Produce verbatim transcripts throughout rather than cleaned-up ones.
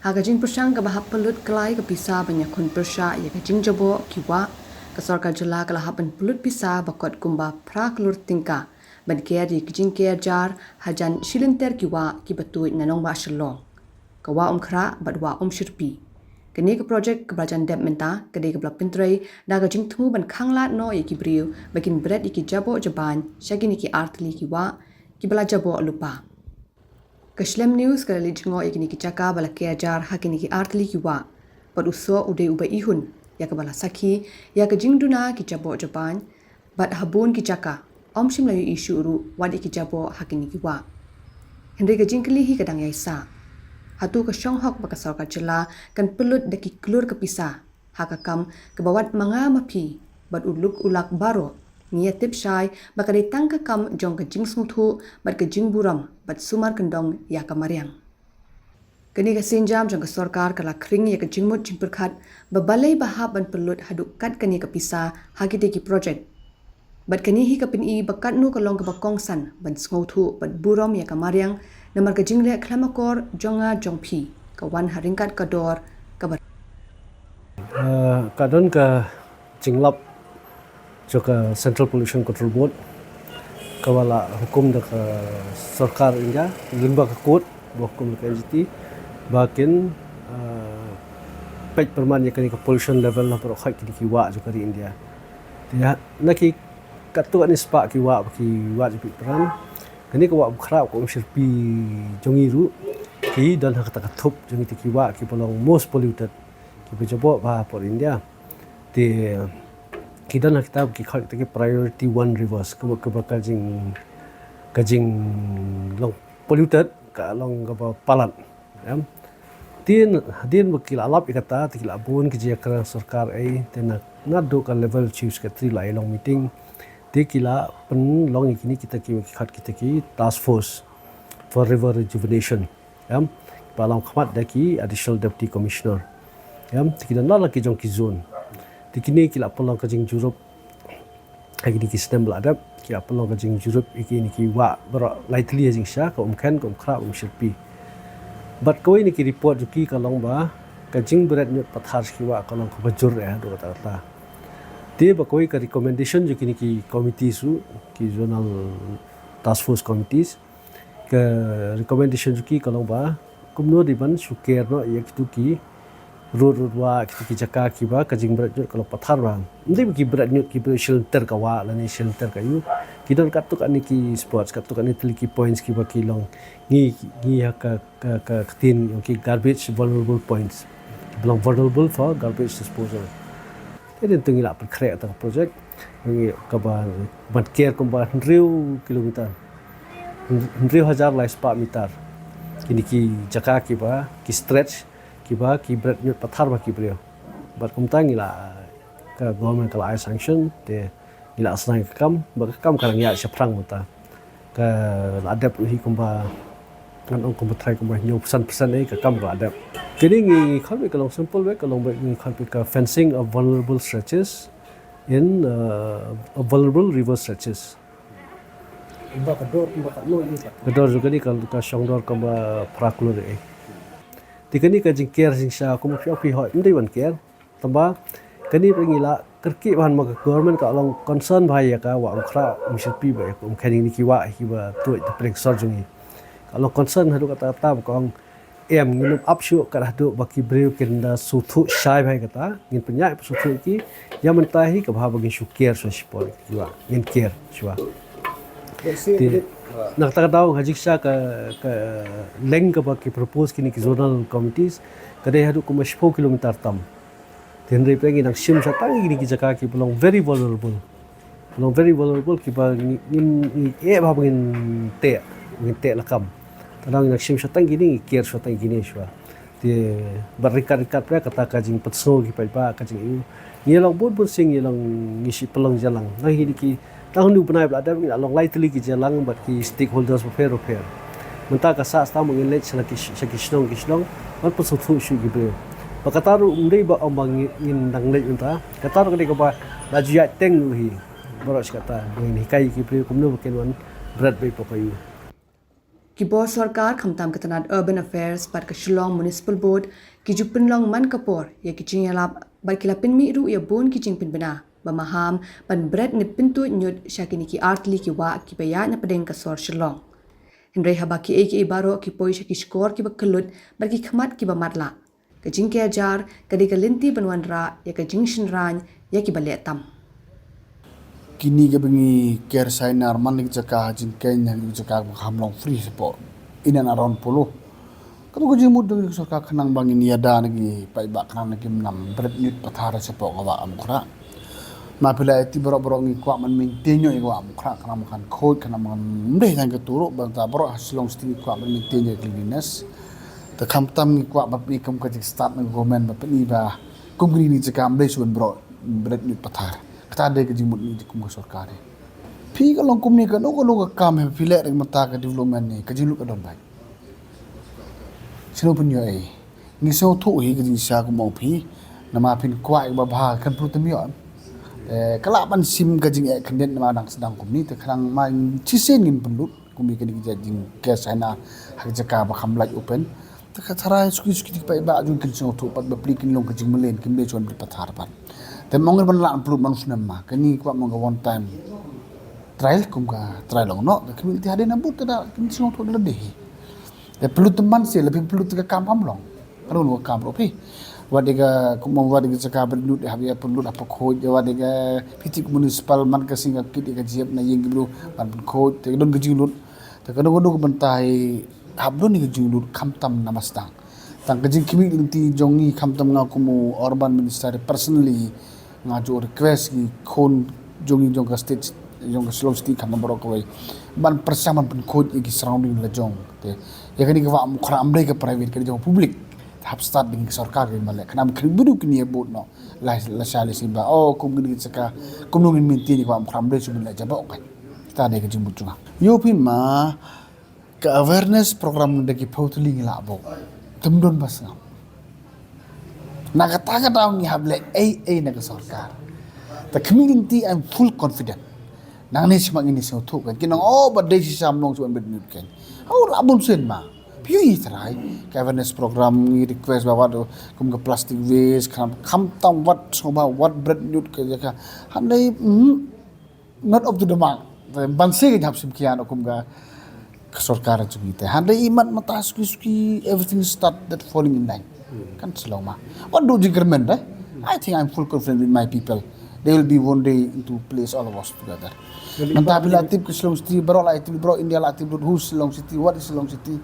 Ha ka jingpyrshang kaba hap pynlut klai ka pisa ban ïakhun pyrshah ïa ka jingjaboh ki wah, ka sorkar jylla ka la hap ban pynlut pisa ba kot kumba phra klur tyngka ban ker ïa ki jingker jar hajan shilynter ki wah kiba tuid na nongbah Shillong, ka Wah Umkhrah bad Wah Umshyrpi. Kane ka projek kaba la jan dep mynta ka dei kaba la pyntrei da ka jingthmu ban khanglad noh ïa ki briew ba kin bret ïa ki jaboh jabain sha kine ki artylli ki wah kiba la jaboh lypa. Ka Shlem News ka la leit jngoh ïa kine ki jaka ba la ker jar ha kine ki artylli ki wah, bad u Soh u dei uba ihun ïa kaba la sakhi ïa ka jingduna ki jaboh jabain, bad ha bun ki jaka ym shym la ïohi shuh ruh wat ïa ki jaboh ha kine ki wah. Hynrei ka jingkylli hi ka dang ïai sah, hato ka shong hok ba ka sorkar jylla kan pynlut da ki klur ka pisa ha ka kam kaba wat ma nga ma phi bad u luk u lak baroh ngi ïa tip shai ba ka dei tang ka kam jong ka jingsngewthuh bad ka jingburom bad sumar kyndong ïa ka mariang. Kane ka sienjam jong ka sorkar ka la khring ïa ka jingmut jingpyrkhat ba balei ba hap ban pynlut haduh kat kane ka pisa ha kite ki projek. Bad kane hi ka pyni ba katno ka long kaba kongsan ban sngewthuh bad burom ïa ka mariang, namar ka jingleh khlem akor jong nga jong phi ka wan ha ryngkat ka dor kaba. Ah, ka don ka jinglap jong ka Central Pollution Control Board kaba la hukum da ka sorkar India lyngba ka court, ba hukum da ka N G T ba kin, ah, peit pyrman ïa kane ka pollution level na baroh khoit kine ki wah jong ka ri India. Te ha, na ki katto katne spah ki wah ba ki wah jong phi pran, kane ka Wah Umkhrah, ka Umshyrpi jong ngi ruh ki don ha kata ka thup jong kite ki wah kiba long most polluted, kiba jaboh bha ha pdeng India. Te ki don ha kita ki khot kita ki priority one rivers, kaba, kaba ka jing, ka jinglong polluted ka long kaba palat. Em. Te hadien ba ki la lap ïa kata, te ki la bun ki jingïakren sorkar ei, te na, naduh ka level Chief Secretary la ïa long meeting, te ki la pynlong ïa kine kita ki, ki khot kita ki task force for river rejuvenation. Em, ba long khmat da ki Additional Deputy Commissioner. Em, te ki don la ki jong ki zone. Te kine ki la pynlong ka jingjurip ha kine ki snem ba la dep, ki la pynlong ka jingjurip ïa kine ki wah baroh lai tylli ha jingshisha, ka Umkhen, ka Umkhrah, Umshyrpi. Bad kawei na ki report jong ki ka long ba ka jingbret ñiut pathar sha ki wah ka long kaba jur eh haduh katta katta. Te ba kawei ka recommendation jong kine ki committees ruh, ki zonal task force committees, ka recommendation jong ki ka long ba kumno dei ban shu ker noh ïa kitu ki road, road wah, kitu ki jaka kiba ka jingbret ñiut ka long pathar bha. Ym dei ba ki bret ñiut, ki bret shilynter ka wah lane shilynter ka ïew. Ki don katto katne ki spots, katto katne tylli ki points kiba ki long ngi, ngi ha ka, ka, ka ktien jong ki garbage vulnerable points, kiba long vulnerable for garbage disposal. Te dei tu ngi la pynkhreh kata ka project, ngi kaba ban ker kumba hynriew kilometer, hynriew hajar lai spah meter. Kine ki jaka kiba ki stretch, kiba ki bret ñiut pathar bha ki briew. Bad kumta ngi la, ka government ka la ai sanction, te ngi la sdang ka kam, bad ka kam ka dang ïaid shaphrang mynta. Ka la dep hi kumba, ngan ong kumba trai kumba hynñiew percent, percent eh ka kam ka la dep. Kine ngi khot beit ka long simple beit, ka long beit ngi khot beit ka fencing of vulnerable stretches in, uh, vulnerable river stretches. Kumba ka dor, kumba ka no ïa ka. Ka dor jong kane ka, ka shong dor kumba phra klur eh. Te kane ka jingker jingshisha kumba phi ong phi hoi, ym dei ban ker. Tangba kane ba ngi la kyrkieh ban ma ka government ka long concern bha ïa ka Wah Umkhrah, Umshyrpi bad ïa ka Umkhen, kine ki wah kiba tuid hapdeng sor jong ngi. Ka long concern haduh katta katta ba ka ong em, ngin ym ap shuh kat haduh ba ki briew kin da sngewthuh shai bha ïa kata, ngin pynïaid pynsngewthuh ïa ki. Ïa mynta hi ka bha ba ngin shu ker shuwa shipor ïa ki wah, ngin ker shuwa. Te na kata ka daw ha jingshisha ka, ka length kaba ki propose kine ki zonal committees ka dei haduh kumba shiphew kilometer tam. Te hynrei phi ngi nang shim shatang ïa kine ki jaka kiba long very vulnerable. Long very vulnerable kiba ngi, ngi, ngi eh bha ba ngin teh, ngin teh lakam. Te nang ngi nang shim shatang kine, ngi ker shatang kine shuwa. Te bad ryngkat ryngkat phi kata ka jingpynsngew ki paidbah, ka jingïohi. Ngi long bun bun sien ngi long ngi shu pynlong jingïalang. Nang hi ki Tang hynñiew bnai ba la dep ngi la long lai tylli ki jingïalang bad ki stakeholders bapher bapher. Mynta ka sah stam ba ngin leit sha ki, sha ki shnong ki shnong ban pynsngewthuh shuh ki briew. Ba kata ruh ym dei ba ong ba ngi, ngin dang leit mynta. Kata ruh ka dei kaba la ju ïaid teng ruh hi. Baroh shi katta ba ngin hikai ki briew kumno ba kin wan bret beit hapoh ka ïew. Ki bor sorkar khamtam ka tnad Urban Affairs bad ka Shillong Municipal Board ki ju pynlong man ka por ïa ki jingïalap bad ki la pynmih ruh ïa bun ki jingpynbna ba maham ban bret ne pyntuid ñiut sha kine ki artylli ki wah kiba ïaid na pdeng ka sor Shillong. Hynrei haba kiei kiei baroh ki poi sha ki shkor kiba kyllut bad ki khmat kiba matlah, ka jingker jar ka dei ka lynti ban wanrah ïa ka jingshynraiñ ïa kiba leh tam. Kine kiba ngi ker shai nar man la ki jaka ha jingkhein ha ki jaka ba kham long free shapoh in and around Polo. Kato ka jingmut jong ka sorkar khnang ba ngin ïada na ki paidbah, khnang na kim nang bret ñiut pathar shapoh ka wah Umkhrah. Ma phi la ïa tip baroh baroh ngi kwah ban maintain ïa ka wah Umkhrah, khnang ba kan khuid, khnang ba kan ym dei tang kato ruh, bad ta baroh ha Shillong City ngi kwah ban maintain ïa ka cleanliness. Te khamtam ngi kwah ba phi kum ka jingstad na ka government ba phi ba kum kine ki jaka ym dei shuh ban bret ñiut pathar. Kata dei ka jingmut ngi kum ka sorkar. Phi ka long kumne kano kano ka kam he phi leh da ka mynta ka development ne ka jinglut ka don bha. Sngewthuh pynïoh ei. Ngi sngewthuh hi ka jingshisha kum u phi. Namar phin kwah ïa kaba bha kan pynlut ym ïoh. Eh, ka lah ban shim ka jingeh khyndiat namar dang sdang kumne te khnang ma shisien ngin pynlut. Kumne kane ka jait jingker shai nar ha ka jaka ba kham lait open. Te ka tharai suki suki te ki paidbah jong ngi kin sngewthuh pat ba phi kin long ka jingmlien kin dei shuh ban bret pathar pat. Te ma ngin ban lah pynlut man u snem ma kane kwah ma ka one time trial kum ka trial long noh. Te ka mih te hadien na bud te da kin sngewthuh da lade hi. Te pynlut te man seh, la phi pynlut te ka kam kam long. Ka don ka kam ruh phi. Wat ïa ka, kum wat ïa ka jaka bret ñiut hap ïa pynlut hap khuid, wat ïa ka phi tip municipal man ka sing ka kit ïa ka jep na ïing ki briew ban pynkhuid, te ka don ka jinglut. Te kano kano ka bynta hi hap don ïa ka jinglut khamtam na ba sdang. Tang ka jingkhmih lynti jong ngi khamtam nga kum u urban minister personally nga ju request ki khun jong ngi jong ka state, jong ka Shillong City khamtam baroh kawei ban pyrshang ban pynkhuid ïa ki surrounding la jong. Te ïa kane ka wah Umkhrah ym dei ka private, ka dei jong public. Hap stad da ngi ka sorkar ka ma leh khnang ba kine bun ki ïa bud noh. La la sha la sih ba oh kum kine ki jaka kumno ngin maintain ïa ka wah Umkhrah ym dei shuh ban leh jaboh ka. Kata dei ka jingmut jong nga. Ïoh phi ma ka awareness program da ki phew tylli ngi lah buh. Te ym don ba sngap. Na kata ka daw ngi hap leh ei ei na ka sorkar. Te khmih lynti I'm full confident. Nangne shu ma ngin ïa sngewthuh kan. Ki nang oh ba dei shisha ym long shuh ban bret ñiut kan. Hau lah bun sien ma. Phi ïohi trai ka awareness program ngi request ba wat kum ka plastic waste khnang khamtam wat sngewbha wat bret ñiut ka jaka. Hynrei mm, not up to the mark. Ban seh ka hap shim khia noh kum ka, ka sorkar jong ngi te. Hynrei imat mata suki suki everything start that falling in line. Kan shlong ma. Wat duh jingkyrmen dei. I think I'm full confident with my people. They will be one day into place all of us together. Mynta phi la tip ka Shillong City baroh la tip baroh India la tip lut who's Shillong City, what is Shillong City.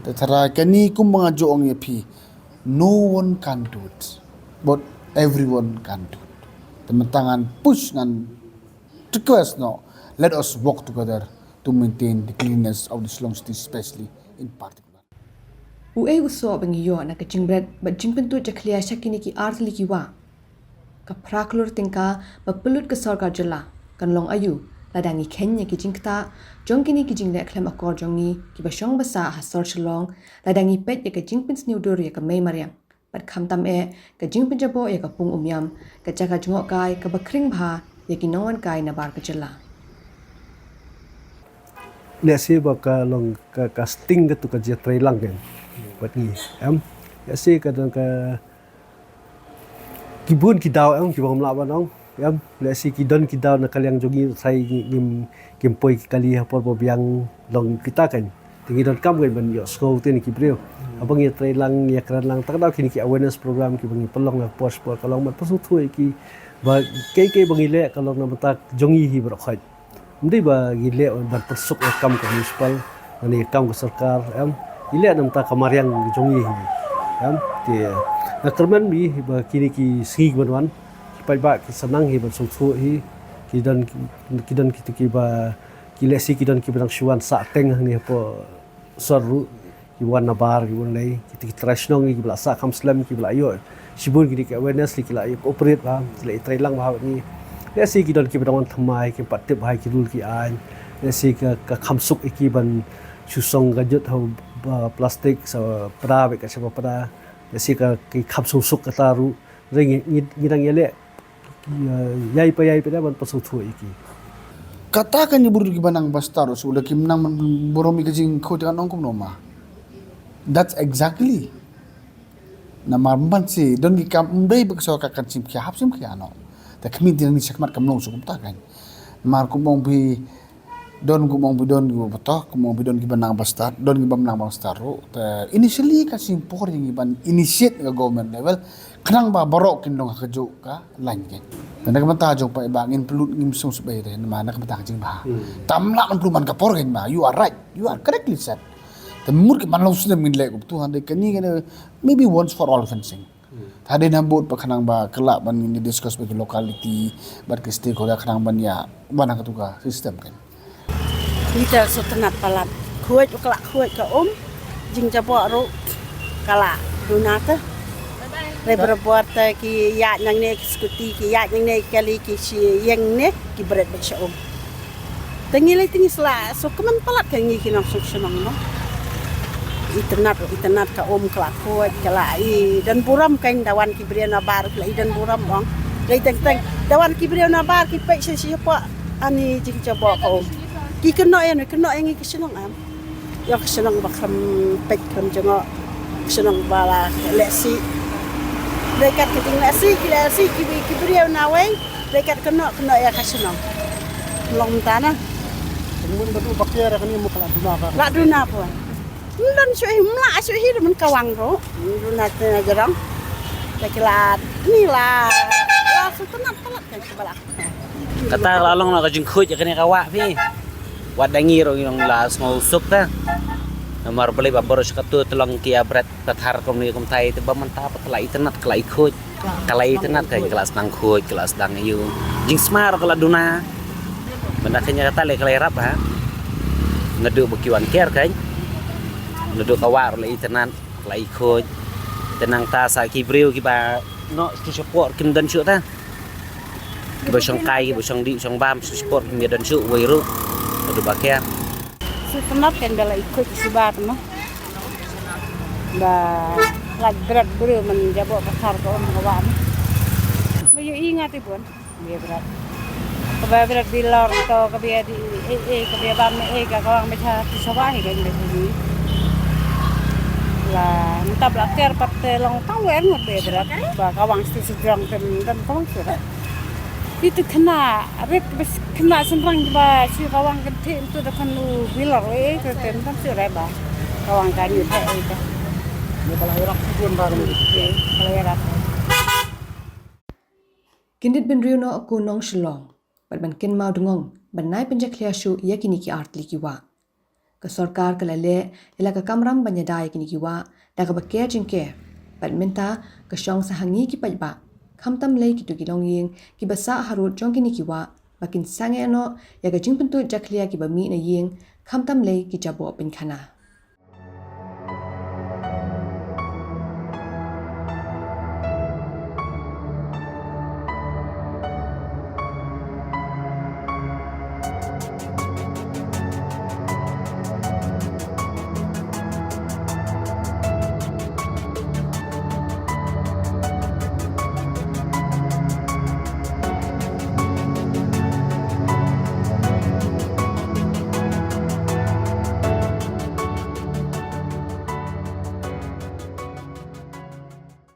Te tharai kane kum ba nga ju ong ïa phi. No one can do it. But everyone can do it. Te mynta ngan push ngan request noh, let us work together to maintain the cleanliness of the Shillong City, specially in particular. Uei u soh ba ngi ïoh na ka jingbret bad jingpyntuid jakhlia sha kine ki artylli ki wah? Ka phra klur tyngka ba pynlut ka sorkar jylla kan long aïu lada ngi kheiñ ïa ki jingktah jong kine ki jingleh khlem akor jong ngi kiba shong ba sah ha sor Shillong, lada ngi peit ïa ka jingpynsniew dur ïa ka mei mariang. Bad khamtam eh ka jingpynjaboh ïa ka pung umïam, ka jaka jngohkai kaba khring bha ïa ki nongwan kai nabar ka jylla. Lehse ba ka long ka, ka sting katu ka jia treilang kan. Bad ngi em, lehse ka dang ka ki bun ki daw em kiba ngam lah ban ong. Em, lehse ki don ki daw na ka liang jong ngi, trai ngi, ngim, ngim poi ki kali ha por ba biang long kita kan. Te ngi donkam kan ban ïohsngew te na ki briew. Haba ngi treilang, ngi kren lang, ta ka daw kine ki awareness program kiba ngi pynlong ha por sha por ka long ban pynsngewthuh ïa ki ba kaei kaei ba ngi leh ka long na bynta jong ngi hi baroh khoit. Ym dei ba ngi leh ban pynsuk ïa ka kam ka municipal, lane ïa ka kam ka sorkar, em. Ngi leh na bynta ka mariang jong ngi hi, em. Te nga kyrmen bha ba kine ki sngi kiban wan ki paidbah ki sa nang hi ban sngewthuh hi, ki don, ki don kito kiba, ki lehse ki don kiba dang shu wan sah teng hangne hapoh sor ruh, ki wan nabar, ki wan lei, kita ki trai shnong kiba la sah kham slem, kiba la ïoh shibun kine ki awareness, ki la ïoh cooperate bha, ki la ïa treilang bha bad ngi. Lehse ki don kiba dang wan thymmai, kim pat tip bha ïa ki rule ki aiñ. Lehse ka, ka kham suk ïa ki ban shu song ka jut ha u, ba, plastik sa pda bad ka sha ba pda. Lehse ka, ki kham suk suk kata ruh. Hynrei ngi, ngi, ngi dang ïaleh, ïa, ïai pa ïai pa da ban pynsngewthuh ïa ki. Kata ka ni bru ki ba nang ba star su da kim nang burom ïa ka jingkhuid ka nong kumno ma. That's exactly. Namar ban si don ki kam ym dei ba ka sorkar kan sim khia hap sim khia no. Ta khmih ti ni shakmat kam long su kumta kan. Namar kum ong bi don kum ong bi don ki ba betok kum ong bi don ki ba nang ba star don ki ba nang ba star ru. Ta initially ka sim por ïa ngi ban initiate ka government level. Khnang ba baroh kin long ha ka juk ka lain kein. Te na ka bynta jong paidbah ngin pynlut ngim sngewsih bha te namar na ka bynta ka jingbha. Tam lah ban pynlut man ka por kein ba. You are right. You are correctly said. Te mut ka ban long snem ngin leh kumtu hynrei kane kane maybe once for all fencing. Te hadien hangto pat khnang ba ka lah ban ngin discuss bad ki locality bad ki stakeholder khnang ban ïa ban ha katu ka system kein. Ngi te sngewtynnat palat. Khuid u ka la khuid ka um. Jingjaboh ruh ka la duna te. Re barabor te ki ïaid nangne ki skuti ki ïaid nangne ki kali ki shi ïeng ne ki bret bad sha um. Te ngi lei te ngi sla sngewkmen palat ka ngi ki nongshong shnong no. Itynnat ruh itynnat ka um ka la khuid ka la i don burom kein da wan ki briew na bar ki la i don burom ong. Lei teng teng da wan ki briew na bar ki peit sha sha pok ani jingjaboh ka um. Ki kynnoh ïa no kynnoh ïa ngi ki shnong am. Ïa ka shnong ba khlem peit khlem jngoh. Ka shnong ba la lehsi. Dei kat ka jinglehsi ki lehsi ki bi ki briew na wei. Dei kat kynnoh kynnoh ïa ka shnong. Long mynta na. Mun ba du ba kiar ka ni mu ka la duna ka. La duna pun. Mun don shu hi mla shu hi mun ka wang ru. Duna te na jrong. Te ki la ni la. La sngewtynnat palat ka ki ba la. Kata ka la long na ka jingkhuid ïa kane ka wah phi. Wat da ngi ruh ngi long la sngewsuk ta. Namar balei ba baroh shi kato te long ki ïa bret pathar kumne kumtai te ba mynta pat ka la itynnat ka la i khuid. Ka la itynnat ka la sdang khuid ka la sdang ïa u. Jingsma ruh ka la duna. Mynta kane kata le ka la ïarap ha. Naduh ba ki wan ker kan. Naduh ka wah ruh la itynnat ka la i khuid. Te nangta sa ki briew ki ba noh stu support kim don shuh ta. Ba shong kai ba shong dih shong bam su sport mi don shu wei ru. Adu ba kya. Su penat kan bela ikut si ba tu mah. Ba laj berat bru men jabo pasar ko um kawan. Ba yu ingat ipun. Bia berat. Kaba berat bilor to kaba di eh eh kaba bam eh ka kawang bacha tu sawa hi kan bacha ni. La ntab la ker pat te long tang wer ngut bia berat. Ba kawang stu sejrong tem tem kawang sudah. Itu kena rit bes kena senrang ba si kawang kan tim tu da kan u bilar eh tu tem tam tu reba. Kawang kan yu thai eh ka. Ni pala irak tu pun ba ni. Pala irak. Kin dit bynriew noh ko nong Shillong bad ban kynmaw dngong ban nai pynjakhlia shuh ïa kine ki artylli ki wah. Ka sorkar ka la leh ïa la ka kamram ban ïada ïa kine ki wah da kaba ker jingker bad mynta ka shong sa ha ngi ki paidbah khamtam lei kito ki longïing kiba sah harud jong kine ki wah ba kin sangeh noh ïa ka jingpyntud jakhlia kiba mih na ïing khamtam lei ki jaboh pynkhana.